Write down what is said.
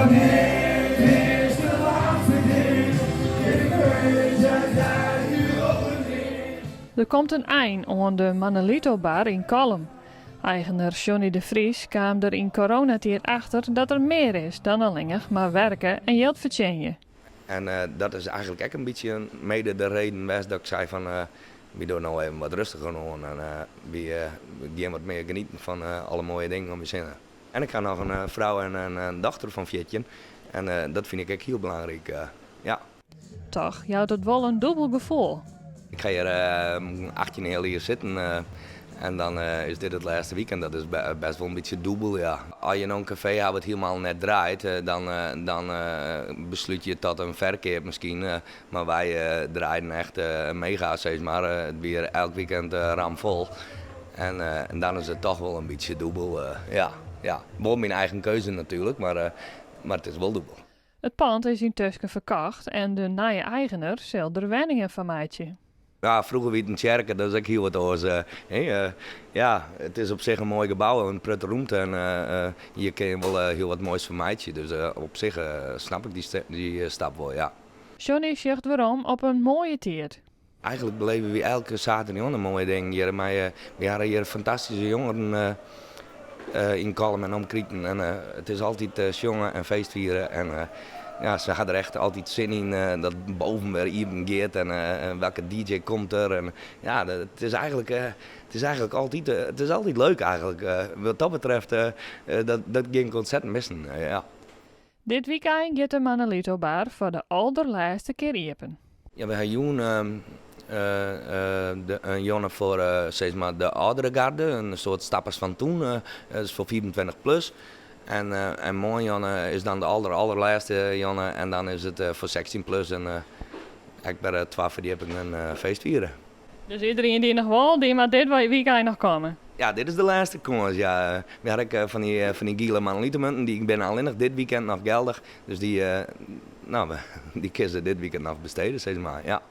Want dit is de laatste kear, ik weet dat jij nu open is. Der komt in ein oan de Manolito Bar yn Kollum. Eigener Johnny de Vries kaam der yn coronatiid achter dat der mear is dan allinnich mar werke en jild fertsjinje. En dat is eigentlik ek in bytsje mede de reden west dat ik sei fan wy dogge no even wat rêstiger oan en wy gean wat mear genieten fan alle moaie dingen om ús hinne. En ik ha noch in frou en in dochter fan 14 en dat fyn ik ek hiel belangryk, ja. Toch jout it wol in dûbel gefoel. Ik ha hjir 18 heal jier sitten en dan is dit it lêste wykein. Dat is bêst wol in bytsje dûbel, ja. As je no in kafee hawwe dat hielendal net draait, dan dan beslute je tot in ferkeap miskien. Mar wy draaiden echt mega, sis mar. It wie elk weekend ramfol. En dan is it toch wol in bytsje dûbel, ja. Ja, wol myn eigen keuze natuerlik, mar mar it is wol dûbel. It pân is yntusken ferkocht en de nije eigener sil der wenningen fan meitsje. Ja, froeger wie it in tsjerke, dat is ek hiel wat oars. Ja, it is op sich in moai gebou, in protte rûmte en hjir kinne je wol hiel wat moais fan meitsje. Dus op sich snap ik dy stap wol, ja. Johnny sjocht werom op in moaie tiid. Eigentlik belibje wy elke saterdeitejûn in moaie ding hjir. Wy hawwe hjir fantastyske jongeren yn Kollum en omkriten. En it is altyd sjonge en feestfiere. En ja, se ha der echt altyd sin yn dat boven wer iepen giet en welke DJ komt der. En ja, it is eigentlik, it is eigentlik altyd, it is altyd leuk eigentlik. Wat dat betreft, dat gean ik ontzettend missen, ja. Dit wykein giet de Manolito Bar foar de alderlêste kear iepen. Ja, wy ha jûn in jûn foar sis mar de âldere garde, in soart stappers fan toen, dat is foar 25 plus. En en moarn jûn is dan de alder alderlêste jûn en dan is it foar 16 plus en ek wer twa ferdjippingen feestfiere. Dus iderien dy't noch wol, dy moat dit wykein noch komme? Ja, dit is de lêste kâns, ja. Wy ha ek fan dy fan dy giele Manolitomunten, dy binne allinnich dit weekend noch geldich. Dus dy, no, dy kinne se dit weekend noch bestede, sis mar, ja.